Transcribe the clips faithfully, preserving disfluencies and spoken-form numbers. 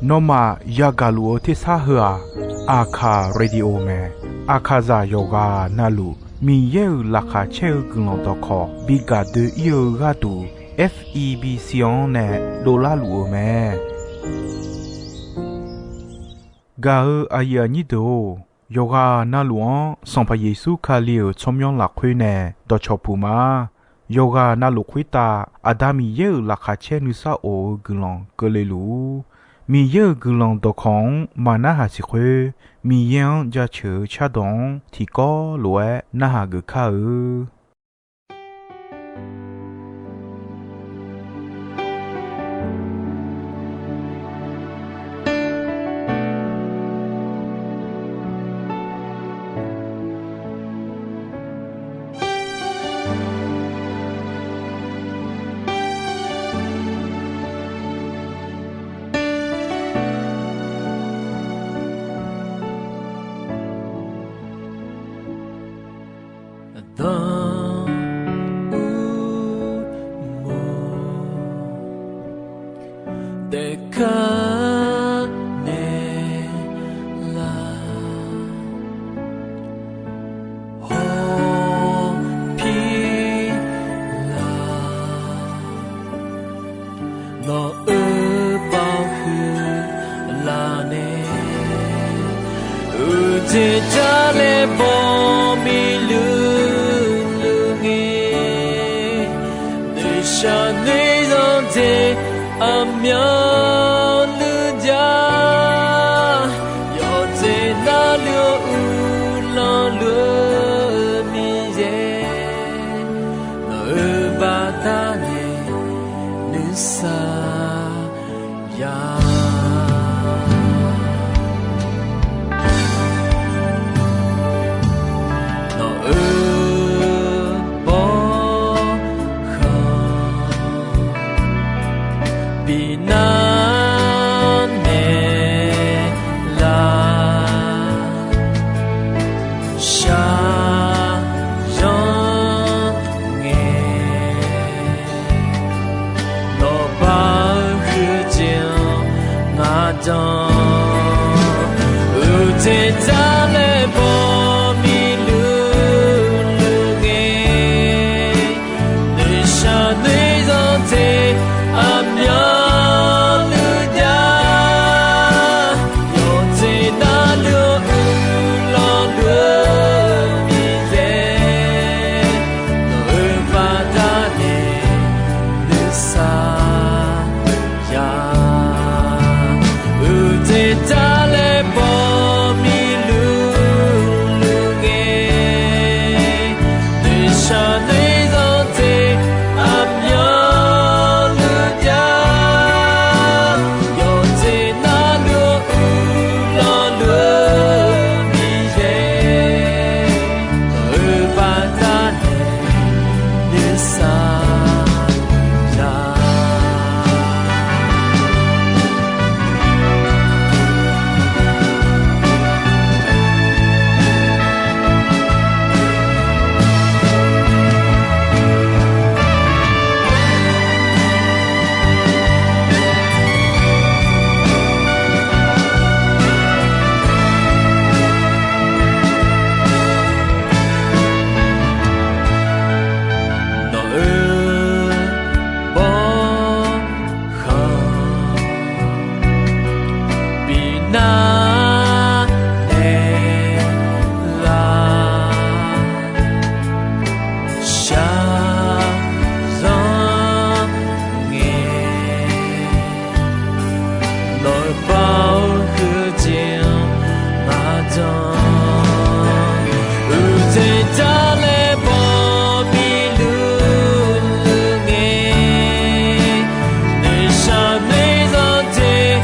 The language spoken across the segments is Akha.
Nawmaf yagaq luf-eu tersar heu-aq, Aqkaq Radio mae. Aqkaqzaq yawqghaq navluf Miqyaer-euq laqkhaq caer-eu guiqlanq dawqkawq bi gaq doe-ir-eu gharduq, F E B C-anr nae dovlar luf-eu mae. Gaq-eu aqyuif aqnyir deuq-or, yawqghaq navluf-anr Sanqpaq Yeqsur Kali-euq tsawrmyanr lafkhoer nae dawqcawq puq ma. Yawqghaq navluf khoertav Aqda Miqyaer-euq laqkhaq caer nuisar of-eu guiqlanq keuvle luf-ur. Miqyaer-euq guiqlanq dawqkawq-anr maq narhaq siq khoer, Miqyaer-anr jaceuq-eu cardawq-anr tiqkawv lof-aer narhaq geuf kar-eu. Aqdan uqmov taef kar naeq laf, hawpir laf, nawq-euq baoq huiq laf nae, uqteq jar laer baw miqluq luq ngae, noeqshaq noeqzanq jeq aqmyanluf jav, yawqjeq navluf-eu uqlanq luf-eu Miqyaer, nawq-euq baqda nae nuisar ya. Nawq-euq bawrkhanq bi nar naeq laf, shaqzanr ngae, nawq baoq huiq jeq-anr ngar jan, uqteq jar laer baw miqluq luq ngae, noeqshaq noeqzanq jeq aqmyanluf jav, yawqjeq navluf-eu uqlanq luf-eu Miqyaer, nawq-euq baqda nae nuisar ya. Uqteq jar laer baw miqluq luq ngae, noeqshaq noeqzanq jeq aqmyanluf jav, yawqjeq navluf-eu uqlanq luf-eu Miqyaer, nawq-euq baqda nae nuisar ya. Nawq-euq bawrkhanq bi nar naeq laf, shaqzanr ngae, nawq-euq baoq huiq jeq-anr ngar jan, uqteq jar laer baw miqluq luq ngae, noeqshaq noeqzanq jeq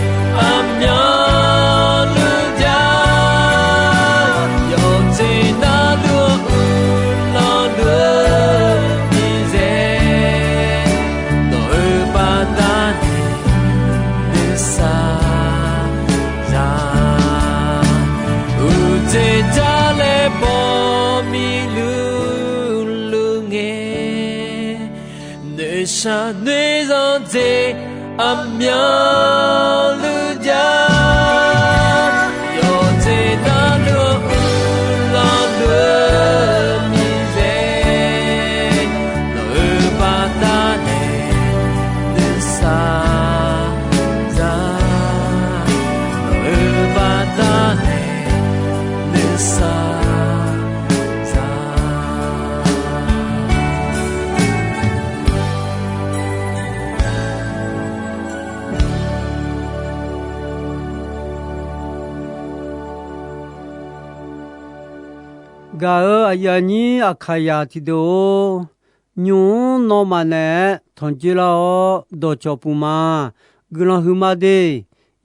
aqmyanluf jav, yawqjeq navluf-eu uqlanq luf-eu Miqyaer, nawq-euq baqda nae nuisar ya. Uqteq jar laer baw miqluq luq ngae, noeqshaq noeqzanq jeq Aqmyanluf ja, yawqjeq navluf-anr uiqlanq deuq Miqyaer, nawq-euq baqdanae nuisar za, nawq-euq baqdanae nuisar za. Gaq-euq aqyuif aqnyir Aqkaqyaq tiqdeuq-or, nymq-mr nawmaf naeq-aer tanqjoer lar-awr dawqcawq puq ma. Guiqlanq huiqma de.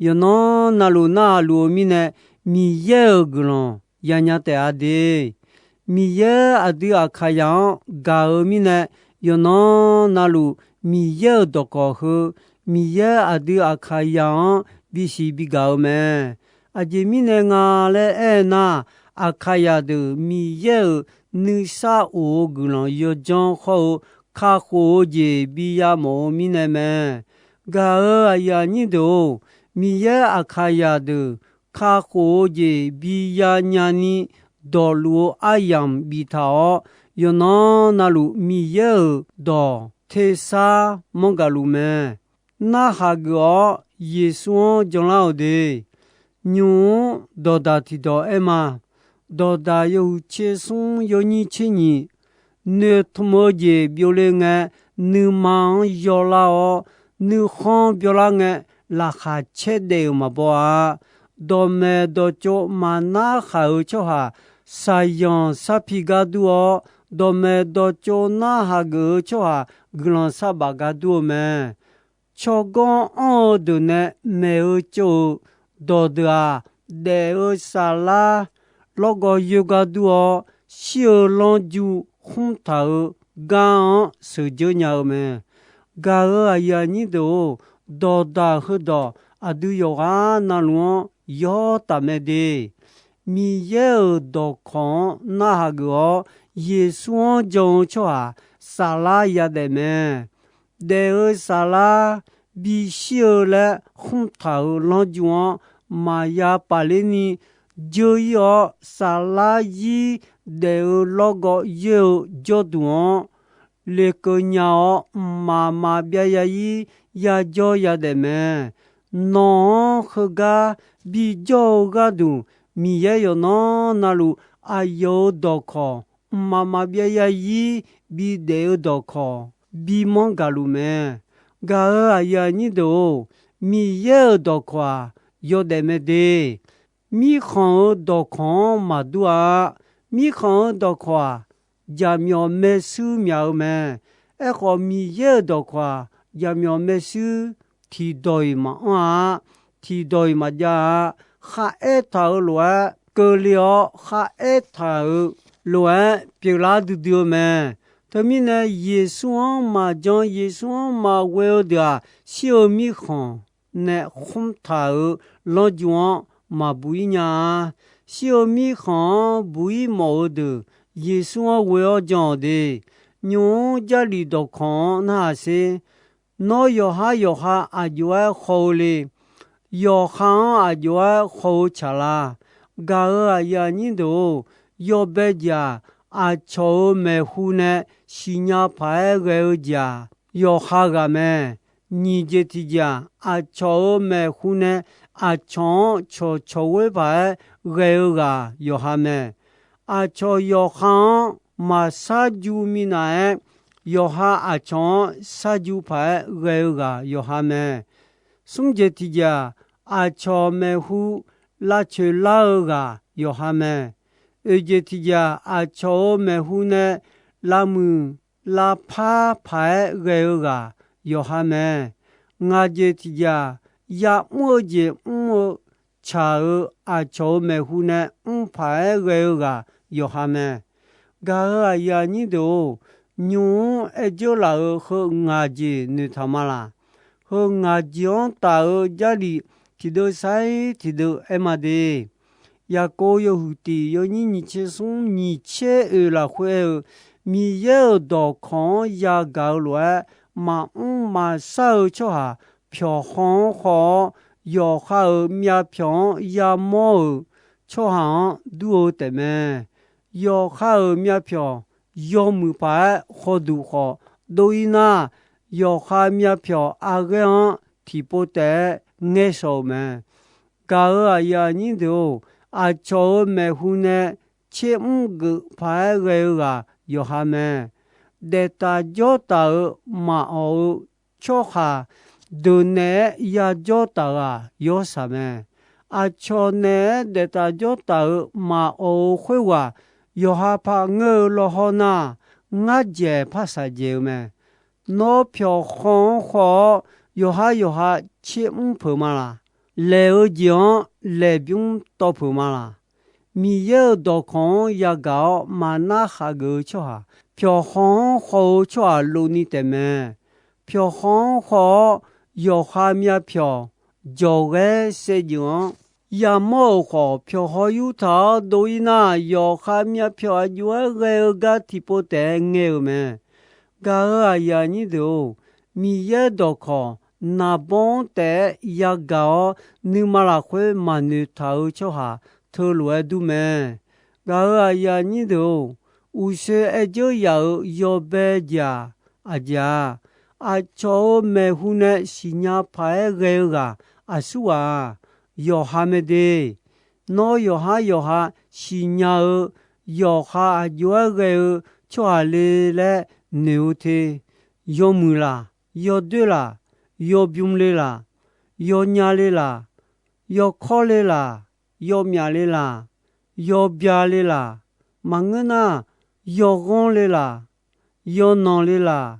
Yawqnan navluf narhaq luf-eu mirnae, Miqyaer-euq guiqlanq yanya taef-a de. Miqyaer aqdui Aqkaqyaq-anr gaq-eu mirnae, yawqnan navluf Miqyaer-euq dawqkawq heu, Miqyaer aqdui Aqkaqyaq-anr bisiq bigaq-eu mae. Aqjeq mirnae nga laer aer nar, Aqkaqyaq deuq Miqyaer-euq nuisar of-eu guiqlanq yawdzanr khawr-eu kakhof-eu jeq biya mawf-eu mirnae mae. Gaq-euq aqyuif aqnyir deuq-or, Miqyaer Aqkaqyaq deuq kakhof-eu jeq biya nyani dawqluf-eu aryamq biftaq-awr, yawqnan navluf Miqyaer-euq dawq tersar manr gaq luf mae. Narhaq geuf-awr Yeqsur-anr janlar-euq de. Nymq-mr dawqdaq tiqdawq aer ma. Dawqdaq yawhuiq tser smr yawnyir tser nyiq, noeqtmq-eu jeq byovle ngae, nuima-anr yawlar-awr, nuikhanr byanlar ngae, laqkhaq caer daef-euq maqbaw-a. Dawqmaeq dawqtsov maqnar khaq-euq tsawrhaq, saqyanq sarpi gar dur-awr, dawqmaeq dawqtsov narhaq geuf-eu tsawrhaq guiqlanq sarbaf gar dur-eu mae. Tsawrganr anr-eu deuq nae maeq-eu tsov-eu dawqdeuq-aq, daef-eu saflar lawrgawv yoer gar dur-awr, shir-eu lanrju khmr taq-euq gar-anr sheuqdzeur nya-eu mae. Gaq-euq aqyuif aqnyir deuq-or, dawqdaq heudawq aqdui yawqghaq navluf-anr yawr taf mae de. Miqyaer-euq dawqkawq-anr narhaq geuf-awr, Yeqsur-anr jan-eu tsawrhaq saflar yadaef mae. Daef-eu saflar bishir-eu laer khmr taq-euq lanrju-anr maqya paf ler ni dzeur-ir-awr, saflar zir daef-eu lawrgawv yoer-eu jawrduq-anr lekeuv nya-awr, mqmaq maqbyav ya-ir yajawr yadaef mae. Nawq-anr heugar bijawr-eu gharduq, Miqyaer yawqnan navluf aqyawf-euq dawqkawq mqmaq maqbyav ya-ir bidaef-eu dawqkawq bimanr gaq luf mae. Gaq-euq aqyuif aqnyir deuq-or, Miqyaer-euq dawqkawq-aq, yawdaef mae de. Mirkhanq-euq dawqkawq-anr maqdur-a. Mirkhanq-euq dawqkawq-aq, jaqmyawf maershuir myaq-eu mae. Aerkhawf, Miqyaer-euq dawqkawq-aq, jaqmyawf maershuir tiqdawq-iq maqanr-a. Tiqdawq-iq maqjav-a. Kharaer taq-euq lof-aer keuvle-awr, kharaer taq-euq lof-aer pyeuflar duidui-eu mae. Teumirnae, Yeqsur-anr maqjan, Yeqsur-anr maqghoe-eu deuq-aq, shir-eu mirkhanq nae khmr taq-euq lanrju-anr maqbuq-ir nya-a. Shir-eu mirkhanq-anr buq-ir mawf-eu deuq, Yeqsur-anr ghoe-awr jan-awq de. Nymq-mr Jarlif dawqkawq-anr narhaq sher. Nawr yawqhar yawqha aqjox-aer khaw-eu le. Yawqha-anr aqjox-aer khaw-eu tsaq la. Gaq-euq aqyuif aqnyir deuq-or, yawbae jeq-aq, aqcawq-euq maeqhu nae siqnya paq-aer ghae-eu jeq-aq, yawqha ghaq mae. Nyiq jeq tiq jeq-aq, aqcawq-euq maeqhu nae aqcawq-anr cawqcawq ghoer paq-aer ghae-eu ghaq yawqha mae. Aqcawq yawqha-anr maqshar ju minav-aer, yawqha aqcawq-anr shar ju paq-aer ghae-eu ghaq yawqha mae. Smr jeq tiq jeq-aq, aqcawq maeqhu lavcoeq lar-eu ghaq yawqha mae. Oeq jeq tiq jeq-aq, aqcawq-euq maeqhu nae lavmuiq lavpar paq-aer ghae-eu ghaq yawqha mae. Ngaq jeq tiq jeq-aq, ya'mr-eu jeq mr-eu tsaq-euq aqcawq-euq maeqhu nae mr paq-aer ghae-eu ghaq yawqha mae. Gaq-euq aqyuif aqnyir deuq-or, nymq-mr aer dzeur laf-euq heu ngaq jeq noeqtaq ma laq. Heu ngaq jeq-anr taf-eu Jarlif tiqdeuv sair tiqdeuv aer ma de. Yaqkov yawhuiq tiq yawnyir nyiq tser smr nyiq tser oeq lafkhoer aer-eu, Miqyaer-euq dawqkawq-anr yagaq-eu lof-aer maqmr maqshar-eu tsawrhaq pyawqhaw-anr khawf-awr, yawqha-euq myavpyawq-anr yamawr-euq tsawrhaq-anr dur-eu taefmae. Yawqha-euq myavpyawq yawmuiq paq-aer khawduq khawf dov-ir nar, yawqha myavpyawq aqghaer-anr tiqpov taef-aer ngaershaw-euq mae. Gaq-euq aqyuif aqnyir deuq-or, aqcawq-euq maeqhu nae tsermr geuf paq-aer ghae-eu ghaq yawqha mae. Daeftaf jawrtaf-euq maqawq-eu tsawrhaq deuq naeq-aer yajawr taf-euq-aq, yawrsaq mae. Aqcawq naeq-aer daeftaf jawrtaf-euq maqawq-eu khoerghaq yawqha paq ngeur-eu lawhawr nar, ngar dzaeq par shaqdzaeq-eu mae. Nawr pyawqhaw-anr khawf-awr, yawqhar yawqha tsermr peuq ma laq? Laeq-eu jeq-anr laeqbymr tawv peuq ma laq? Miqyaer-euq dawqkawq-anr yagaq-awr maqnar khaq geuf-eu tsawrhaq, pyawqhaw-anr khawf-eu tsawrhaq lovni taefmae. Pyawqhaw-anr khawf-awr, yawqha myavpyawq jawqghaer saevdzeuf-anr yamawr-euq khawf, pyawqhaw yurtaq-awr dov-ir nar, yawqha myavpyawq aqjox-aer ghae-eu gar tiqpov taef-aer ngae-euq mae. Gaq-euq aqyuif aqnyir deuq-or, Miqyaer dawqkawq naqbawr-anr taef-aer yagaq-awr, nuima lafkhoer maqnoeq taq-eu tsawrhaq teulof-aer dur mae. Gaq-euq aqyuif aqnyir deuq-or, uqshoe aer dzeur yaf-euq yawbae jeq-aq, aqjeq-aq, aqcawq-euq maeqhu nae siqnya paq-aer ghae-eu ghaq aqsurghaq-aq, yawqha mae de. Nawr yawqhar yawqha siqnya-eu, yawqha aqjox-aer ghae-eu tsawrhaq le laer noeq-eu te. Yawmuiq laq? Yawdoer laq? Yawbymr le laq? Yawnya le laq? Yawkawr le laq? Yawmyaf le laq? Yawbya le laq? Maqngeur nar, yawghanr le laq? Yawnanq le laq?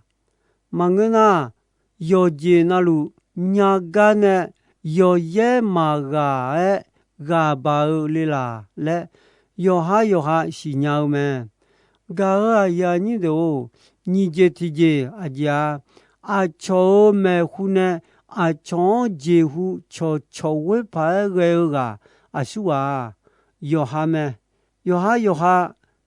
Maqngeur nar, yawqjeq navluf nya gar nae yawqyaer maqghaq-aer ghaq baq-eu le laq laer, yawqhar yawqha siqnya-eu mae. Gaq-euq aqyuif aqnyir deuq-or, nyiq jeq tiqjeq aqjeq-aq, aqcawq-euq maeqhu nae aqcawq-anr jeqhu cawqcawq ghoer paq-aer ghae-eu ghaq aqsurghaq-aq, yawqha mae. Yawqhar yawqha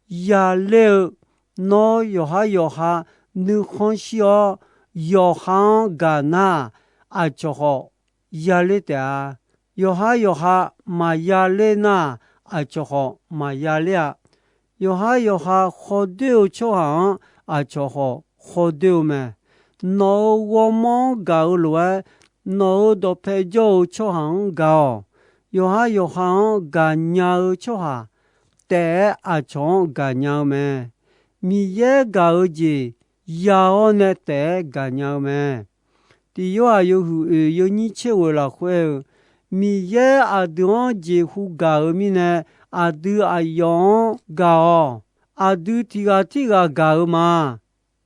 yaler-eu, nawr yawqhar yawqha nuikhanr shir-awr, yawqha-anr gaq nar, aqcawq khawf yaler taef-a. Yawqhar yawqha maqyaler nar, aqcawq khawf maqyaler-a. Yawqhar yawqha khawdoer-eu tsawrhaq-anr, aqcawq khawf khawdoer-eu mae. Nawq-euq ghawrmawr-anr gaq-eu lof-aer, nawq-euq dawqpae jawr-eu tsawrhaq-anr gaq-awq. Yawqhar yawqha-anr gaqnya-eu tsawrhaq taef-aer aqcawq-anr gaqnya-eu mae. Miqyaer gaq-eu jeq ya-awr nae taef-aer gaqnya-eu mae. Tiq Yorhaq yawhuiq oeq yawnyir tser ghoeq lafkhoer-eu, Miqyaer aqdui-anr jeqhu gaq-eu mirnae, aqdui aqyawf-anr gaq-awq. Aqdui tiq ghaq tirghaq gaq-eu ma.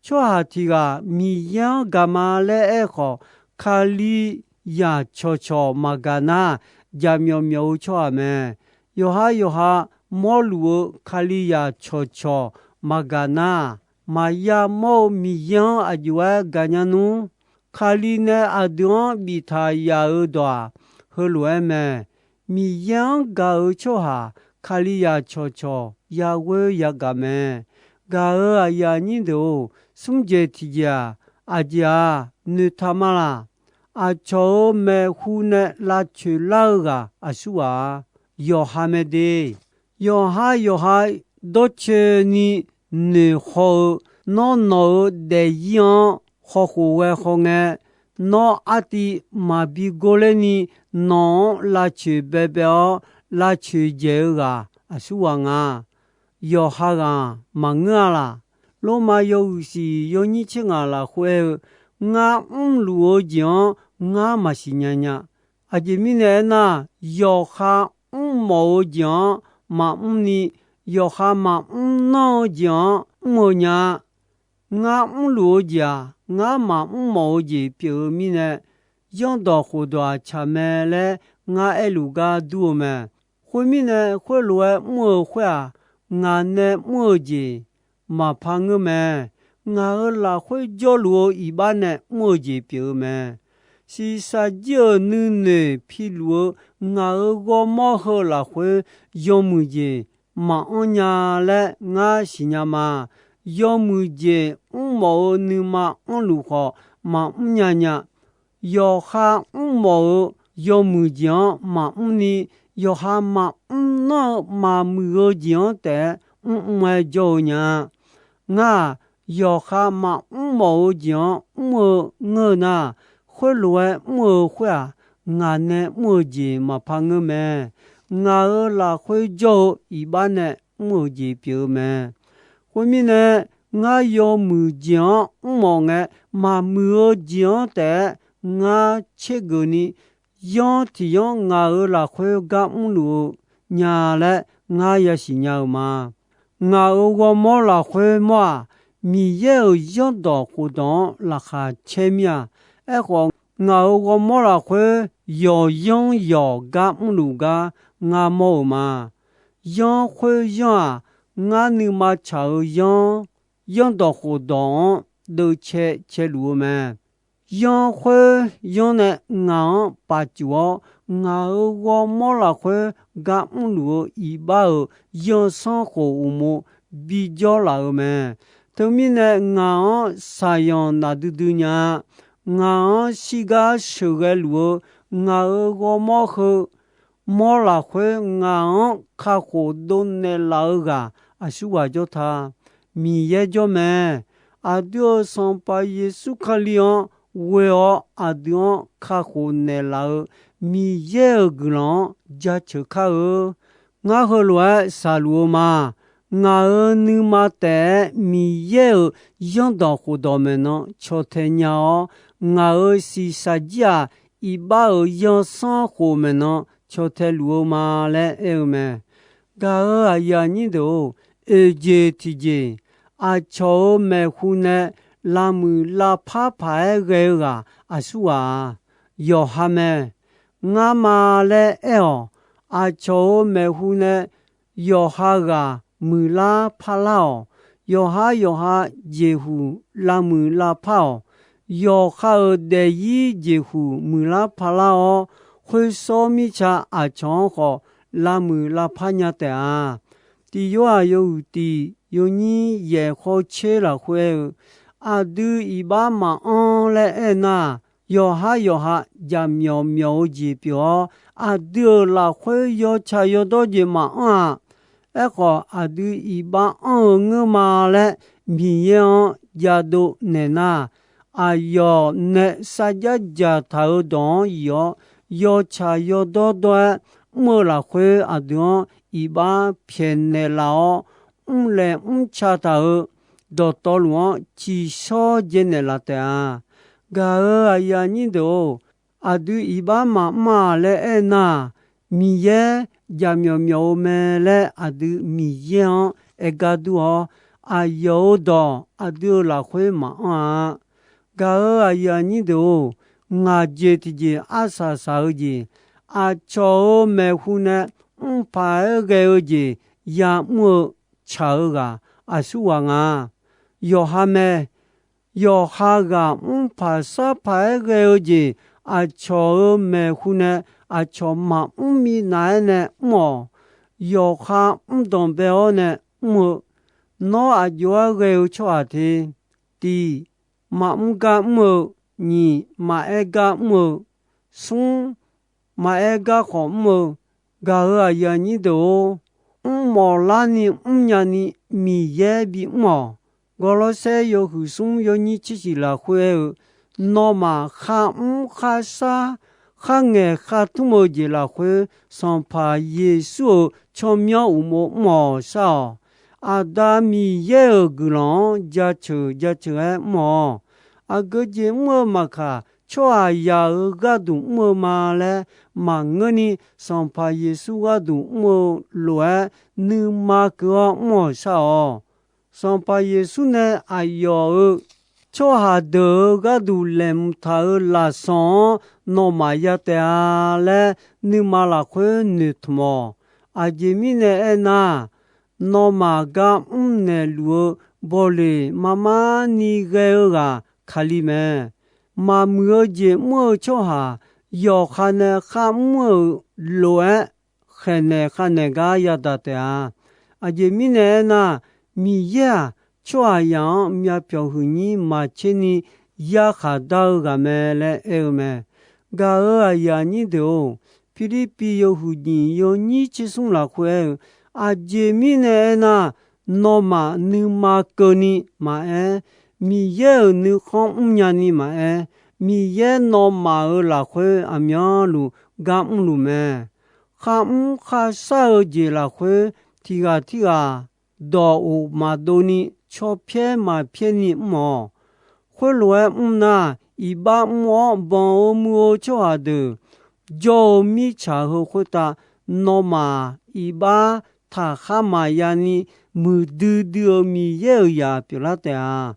Tsawrhaq tiq ghaq Miqyaer-anr gaq ma laer aerkhawf, Kalizaq cawqcawq maqgaq nar, jaqmyawf myawf-eu tsawrhaq mae. Yawqhar yawqha mawrluf-eu Kalizaq cawqcawq maqgaq nar, maqya mawr-eu Miqyaer-anr aqjox-aer gaqnya nmr. Kali nae aqdui-anr biftaq yaf-euq dawq-aq, heulof-aer mae. Miqyaer-anr gaq-eu tsawrhaq Kalizaq cawqcawq yaghoer yagaq mae. Gaq-euq aqyuif aqnyir deuq-or, smr jeq tiqjeq-aq, aqjeq-aq noeqtaq ma laq? Aqcawq-euq maeqhu nae lavcoeq lar-eu ghaq aqsurghaq-a? Yawqha mae de. Yawqha yawqha dawrcoeni noeqhaw-eu, nawr nawq-euq daefzir-anr khawkhof ghae khawngae, nawr artiv maqbi gorler ni nawq-anr lavcoeq baebae-awr lavcoeq dzaeq-eu ghaq aqsurghaq nga? Yawqha ghaq maqngeur-a laq? Lormav yawhuiq siq yawnyir tser ngaq lafkhoer aer-eu, ngar mrluf-eu jeq-anr ngar maqsiq nya nya. Aqjeq mirnae aernar, yawqha mrmawf-eu jeq-anr maqmr ni, yawqha maqmr nanr-eu jeq-anr mr-eu nya-a. Ngar mrluf-eu jeq-aq, ngar maqmr mawf-eu jeq pyeuf-eu mirnae, zanrdawq khofdawq-aq tsaq mae laer ngar aerluf gar dur-eu mae. Khoermirnae, khoerlof-aer mr-eu khoer-aq, ngaq nae mr-eu jeq maqpar ngeur mae. Ngaq-euq lafkhoer jawrluf-eu iqbax nae mr-eu jeq pyeuf-eu mae. Shiqshaq jir-euq nuinoeq piluf-eu ngaq-euq ghawrmawr heu lafkhoer yawmuiq jeq maqanr nya laer ngar siqnya ma. Yawmuiq jeq mrmawf-eu nuima anrluf khawf maqmr nya nya. yawqha mrmawf-eu yawmuiq jeq-anr maqmr ni, yawqha maqmr nanr-eu maqmuiq-eu jeq-anr taef-aer mrmr-aer jawr-eu nya. Ngar-aq, yawqha maqmr mawf-eu jeq-anr mr-eu ngeur-eu nar, khoerlof-aer mr-eu khoer-aq, ngaq nae mr-eu jeq maqpar ngeur mae. Ngaq-euq lafkhoer jawr-eu iqbax nae mr-euq jeq pyeuf-eu mae. Khoermirnae, ngar yawmuiq jeq-anr mrmawf ngae, maqmuiq-eu jeq-anr taef-aer ngar tsergeuf ni, yanr tiq yanr ngaq-euq lafkhoer gar mrluf-eu nya laer ngar yasiq nya-eu ma. Ngaq-euq ghawrmawr lafkhoer mawr-aq, Miqyaer-euq zanrdawq khofdawq-anr laqkhaq caer mir-a. Aerkhawf, ngaq-euq ghawrmawr lafkhoer yawqyanr yawq gar mrluf gar ngar mawr-euq ma. Yanr khoer yanr-aq, ngar nuima tsaq-eu yanr, zanrdawq khofdawq-anr deuvcae caeluf-eu mae. Yanr khoer yanr nae ngaq-anr pafcuf-awr, ngaq-euq ghawrmawr lafkhoer gar mrluf-eu iqbax-euq zanrsanrkhof uqmov bijawr laf-euq mae. Teumirnae, ngaq-anr shaqzanq naqdui dui nya-a. Ngaq-anr shirgar sheuqghae luf-eu ngaq-euq ghawrmawr heu mawr lafkhoer ngaq-anr kakhof dovnaeq laf-eu ghaq aqsurghaq jawr ta. Miqyaer jawr mae. Aqdui-euq Sanqpaq Yeqsur Kali-anr ghoe-awr aqdui-anr kakhof naeqlaf-eu Miqyaer-euq guiqlanq-anr jaceuq kar-eu. Ngar heulof-aer shaqluf-eu ma. Ngaq-euq nuima taef-aer Miqyaer-euq zanrdawq khofdawq maeqnan caw tae nya-awr, ngaq-euq shiqshaq jir-aq, iqbax-euq zanrsanrkhof maeqnan caw tae luf-eu ma laer aer-eu mae. Gaq-euq aqyuif aqnyir deuq-or, oeqjeq tiqjeq, aqcawq-euq maeqhu nae lavmuiq lavpar paq-aer ghae-eu ghaq aqsurghaq-a? Yawqha mae. Ngar ma laer aer-awq. Aqcawq-euq maeqhu nae yawqha ghaq muiqlar parlar-awq. Yawqhar yawqha jeqhuq lavmuiq lavpar-awq. Yawqha-euq daefzir jeqhuq muiqlar parlar-awr, khoersawr mirtsa aqcawq-anr khawf lavmuiq lavpar nya taef-a. Tiq Yorhaq yawhuiq tiq yawnyir yaeq khawr tser lafkhoer aer-eu, aqdui iqbax maqanr laer aernar, yawqhar yawqha jaqmyawf myawf-eu jeq pyeuf-awr, aqdui-euq lafkhoer yawtsaq yawdawr jeq maqanr-aq, aerkhawf aqdui iqbax anr-eu ngeur ma laer Miqyaer-anr jadov naeq nar, aqyawf nae sarjax dzaqtaq-euq dawq-anr yif-awr, yawtsaq yawdawr dawr-aer mr-eu lafkhoer aqdui-anr iqbax pyaeqnaeq laf-awr, mrlaeq mrca taq-euq dawqtawvluf-anr ciqshawr jaenaeq laf taef-a. Gaq-euq aqyuif aqnyir deuq-or, aqdui iqbax maqmr-a laer aernar, Miqyaer jaqmyawf myawf-eu mae laer aqdui Miqyaer-anr aer gar dur-awr, aqyawf-euq dawq aqdui-euq lafkhoer maqanr-a. Gaq-euq aqyuif aqnyir deuq-or, ngaq jeq tiqjeq arsaq saq-eu jeq, aqcawq-euq maeqhu nae mrpaq-aer ghae-eu jeq ya'mr-eu tsaq-eu ghaq aqsurghaq nga. Yawqha mae. Yawqha ghaq mrpaq sarpaq-aer ghae-eu jeq, aqcawq-euq maeqhu nae aqcawq maqmr minav-aer nae mr-awq. Yawqha mrdanq bae-awr nae mr-eu, nawr aqjox-aer ghae-eu tsawrhaq te. Tiq, maqmr gar mr-eu. Nyiq, maqaer gar mr-eu. Smr, maqaer gar khawf mr-eu. Gaq-euq aqyuif aqnyir deuq-or, mrmawf larni mrnya ni Miqyaer bimr-awq. Gawrlawrsaer yawhuiq smr yawnyir tser shiq lafkhoer aer-eu, nawmaf kharmr kharshar, kharngaeq khartmr-eu jeq lafkhoer, Sanqpaq Yeqsur-euq tsawrmyanr uqmov mr-awq shar-awq. Aqda Miqyaer-euq guiqlanq-anr jaceuq jaceuq-aer mr-awq. Aqgeu jeq mr-eu maqkaq, tsawrhaqzaq-euq gharduq mr-eu ma laer maqngeurni, Sanqpaq Yeqsur gharduq mr-eu lof-aer nuima keuv-awr mr-awq shar-awq. Sanqpaq Yeqsur nae aqyawf-euq tsawrhaq deuq-euq gharduq laeqhmq taq-euq lafsawq-anr nawmaf ya taef-a laer nuima lafkhoer noeqtmq-awq. Aqjeq mirnae aernar, nawmaf gar mrnaeq luf-eu bawleq marmar ni ghae-eu ghaq Kali mae. Maqmuiq-eu jeq mr-eu tsawrhaq yawqha nae kharmr-euq lof-aer khaeqnaeq khavnaeq gar yadaq taef-a. Aqjeq mirnae aernar, Miqyaer-aq, tsawrhaqzaq-anr myavpyawq huiqnyir maqtser ni yakhaq dar-eu ghaq mae laer aer-eu mae. Gaq-euq aqyuif aqnyir deuq-or, Pirlirpiv yawhuiq nyiq yawnyir tser smr lafkhoer aer-eu, aqjeq mirnae aernar, nawmaf nuima keuvni maqaer, Miqyaer-euq nuikhanr mrnya ni maqaer, Miqyaer nawmaf-euq lafkhoer aqmyanluf gar mrluf mae. Kharmr kharshar-eu jeq lafkhoer tiq ghaq tirghaq dawq of maqdov ni caw pyaer maq pyaer ni mr-awq. Khoerlof-aer mr nar, iqbax mr-awr banq-eu muiq-eu tsawrhaq deuq jawr-eu mirtsaq heu khoertav, nawmaf iqbax taqkhar maqya ni muiqdui dui-eu Miqyaer-euq zaq pyeuflar taef-a.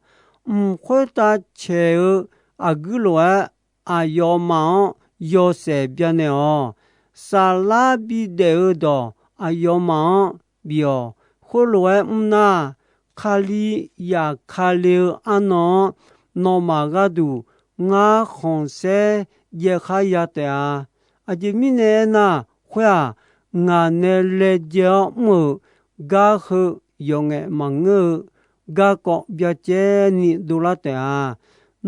Mq khoertav caeq-eu aqguir lof-aer, aqyawfmaf-anr yawshaef byanaeq-awq. Saflar bidaef-eu dawq aqyawfmaf-anr bif-awq. Khoerlof-aer mr nar, Kali zafkale-eu arnan-anr nawmaf gharduq ngar khanqsaer jaev khar ya taef-a. Aqjeq mirnae aernar, khoer-aq, ngaq nae laejae-awr mr-euq gar heu yawqngaef maqngeur-eu garkawv byacaevni dovlar taef-a.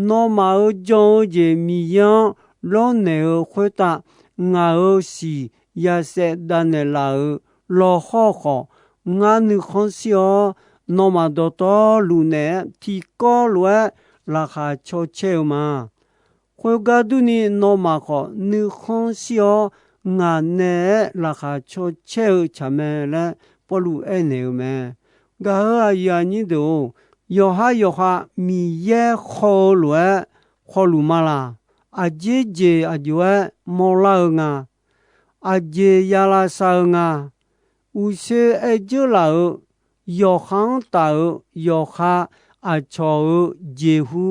Nawmaf-euq jan-eu jeq Miqyaer-anr lawrnaeq-eu khoertav, ngaq-euq siq yasaev davnaeq laf-euq lawqhawr khawf, ngar nuikhanr shir-awr, nawmaf dawqtawvluf naeq-aer tiqkawv lof-aer laqkhaq caw caer-eu ma. Khoergar durni, nawmaf khawf nuikhanr shir-awr, ngaq naeq-aer laqkhaq caw caer-eu tsaq mae laer Pawrluv aernaeq-eu mae. Gaq-euq aqyuif aqnyir deuq-or, yawqhar yawqha Miqyaer khaw-eu lof-aer khawluf ma laq? Aqjeq jeq aqjox-aer mawrlar-eu nga. Aqjeq ya lavsav-eu nga. Uqshoe aer dzeur laf-euq, yawqha-anr taf-euq yawqha aqcawq-euq jeqhu,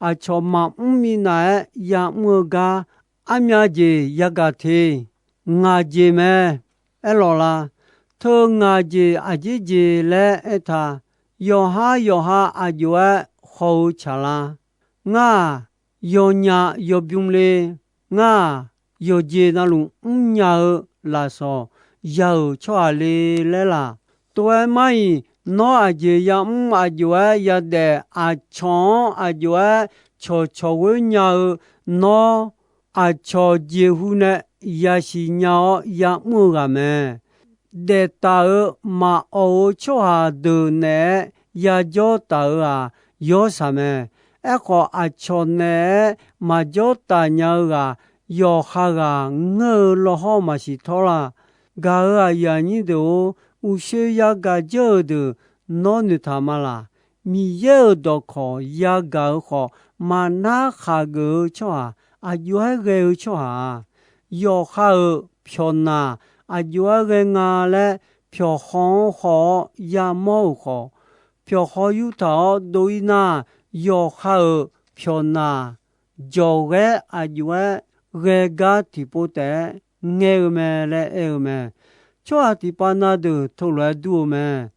aqcawq maqmr minav-aer yamr-eu gar, armyav jeq yagaq te. Ngaq jeq mae. Aerlawq la? Teu ngaq jeq aqjeq jeq laer aertaq, yawqhar yawqha aqjox-aer haw-eu tsaq la? Ngar-aq, yawnyaf yawbymr le. Ngar-aq, yawqjeq navluf mrnya-eu lafsawq ya-euq tsawrhaq le laer laq? Tov-aer mar-iq, nawr aqjeq yamr aqjox-aer yadaef, aqcawq-anr aqjox-aer cawqcawq ghoer nya-eu, nawr aqcawq jeqhu nae yasiq nya-awr yamr-eu ghaq mae. Daeftaq-euq maqawq-eu tsawrhaq deuq naeq-aer yajawr taf-euq-aq, yawr saq mae. Aerkhawf, aqcawq naeq-aer maqjawr taf nya-eu ghaq, yawqha ghaq ngeur-eu lawrhawr maqsiq tawr la? Gaq-euq aqyuif aqnyir deuq-or, uqshoe yagaq jawr-eu deuq nawr noeqtaq ma laq? Miqyaer-euq dawqkawq yagaq-eu khawf, maqnar khaqgeuf-eu tsawrhaq, aqjox-aer ghae-eu tsawrhaq-aq, yawqha-euq pyawqnaq aqjox-aer ghae nga laer, pyawqhaw-anr haw-awr yamawr-euq khawf, pyawqhaw yurtaq-awr dov-ir nar, yawqha-euq pyawqnaq jawqghaer aqjox-aer ghae gar tiqpov taef-aer ngaer-eu mae laer aer-eu mae. Tsawrhaq tiqpav na deuq teulof-aer dur-eu mae.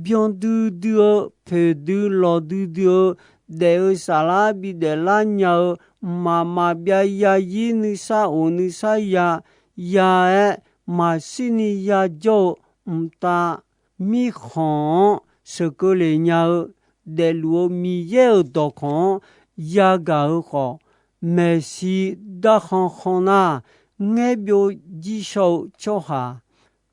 Byan duidui-eu, poeqdui lawqdui dui-eu, daef-eu saflar bidaef lar nya-eu, mqmaq maqbyav yazir nuisar of nuisar ya, ya-aer maqshirni yajawr-eu mqtav, mirkhanq-anr sheuqkeuv lef nya-eu, daefluf-eu Miqyaer-euq dawqkawq-anr yagaq-eu khawf, maeqshi darkhan khan nar, ngaerbyov jir shaw-eu tsawrhaq,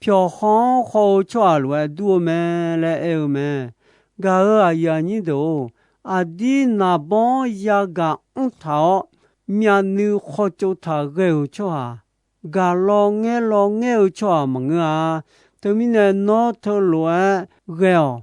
pyawqhaw-anr haw-eu tsawrhaq lof-aer dur-eu mae laer aer-eu mae. Gaq-euq aqyuif aqnyir deuq-or, aqdir naqbawr-anr yagaq mr taq-awr, myavnuiv khawtsov taq ghae-euq tsawrhaq, gaq lawngaer lawngaer-eu tsawrhaq maqngeur-a. Teumirnae nawr teulof-aer ghae-awq.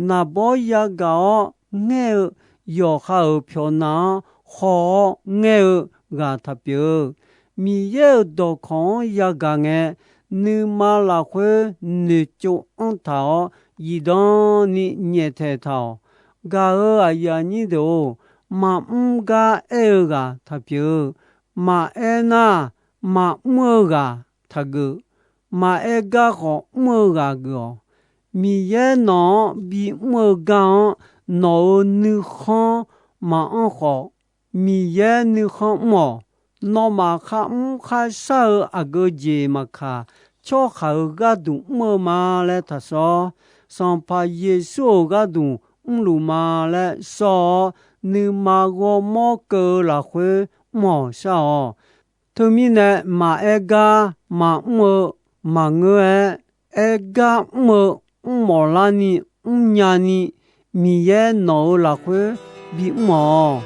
Naqbawr yagaq-awr ngaer-eu yawqha-euq pyawqnaq-anr haw-awr ngaer-eu ghaq taqpyeuf-eu, Miqyaer-euq dawqkawq-anr yagaq ngae, nuima lafkhoer noeqtsov anr taq-awr, zifdan ni nyaeftaeq taq-awq. Gaq-euq aqyuif aqnyir deuq-or, maqmr gar aer-eu ghaq taqpyeuf-eu, maqaer nar, maqmr-eu ghaq taqgeuf. Maqaer gar khawf mr-eu ghaq geuf-awq. Miqyaer nawq-anr bimr-eu gar-anr nawq-euq nuikhanr maqanr khawf, Miqyaer nuikhanr mr-awq. Nawmaf kharmr kharshar-eu aqgeu jeq maqkaq, tsawrhaq-euq gharduq mr-eu ma laer taqsawr. Sanqpaq Yeqsur-euq gharduq mrluf ma laer sawr-awr, nuima ghawrmawr keuv-eu lafkhoer mr-awq shar-awq. Teumirnae maqaer gar maqmr-eu maqngeur-aer, aer gar mr-eu mrmawf larni mrnya ni Miqyaer nawq-euq lafkhoer bimr-awq.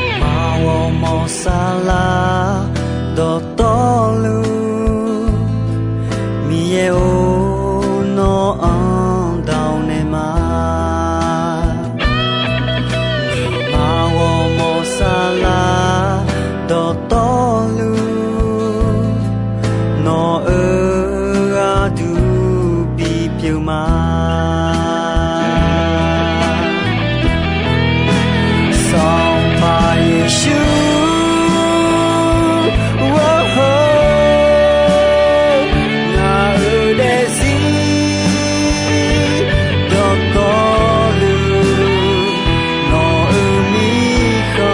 Nuima ghawrmawr saflar dawqtawvluf, Miqyaer-or, nawq-anr daq-awr naeq ma. Nuima ghawrmawr saflar dawqtawvluf, nawq-euq gharduq bipyeuf ma. Sanqpaq Yeqsur, ngaq-euq daefzir dawqtawvluf, nawq-euq mirkhanq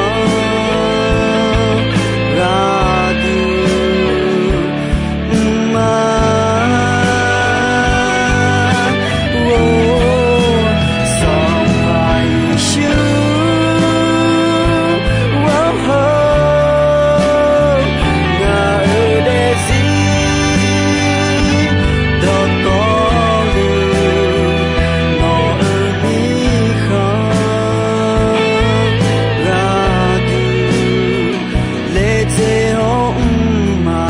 gharduq mr ma. Sanqpaq Yeqsur, ngaq-euq daefzir dawqtawvluf, nawq-euq mirkhanq gharduq laedzae-awr mr ma.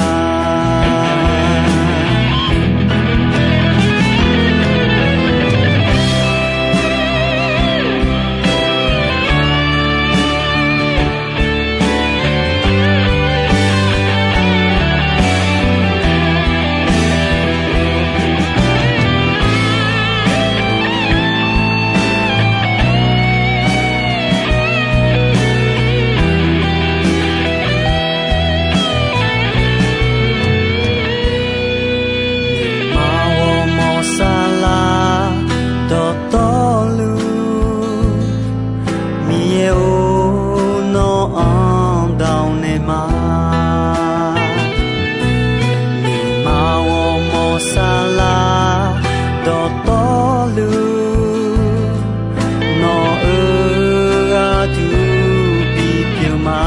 Nuima ghawrmawr saflar dawqtawvluf, Miqyaer-or, nawq-anr daq-awr naeq ma. Nuima ghawrmawr saflar dawqtawvluf, nawq-euq gharduq bipyeuf ma.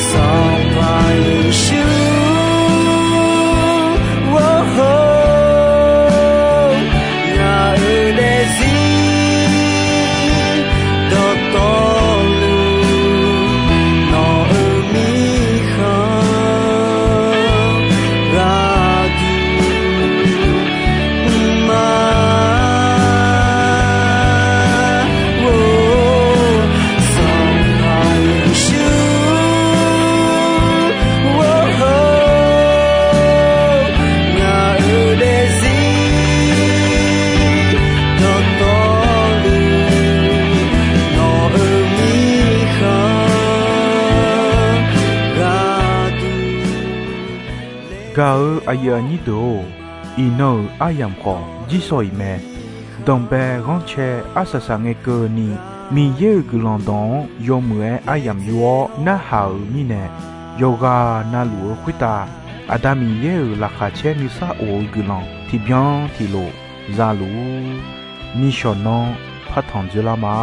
Sanqpaq Yeqsur, ngaq-euq daefzir dawqtawvluf, nawq-euq mirkhanq gharduq mr ma. Sanqpaq Yeqsur, ngaq-euq daefzir dawqtawvluf, nawq-euq mirkhanq gharduq. Gaq-eu aqyuif aqnyir deuq-or, iqnan-euq aryamq khawf jirsawq iq mae. Danqbae ghanrcae arsaq saq ngae keuvni, Miqyaer-euq guiqlanq dawq-anr yawmuiq-aer aryamq yur-awr narhaq-euq mirnae, yawqghaq navluf-eu khoertav Aqda Miqyaer-euq laqkhaq caer nuisar of-eu guiqlanq tiqbyan tiqlof za luf-ur. Nishawq nanr partanq dzoerlar ma.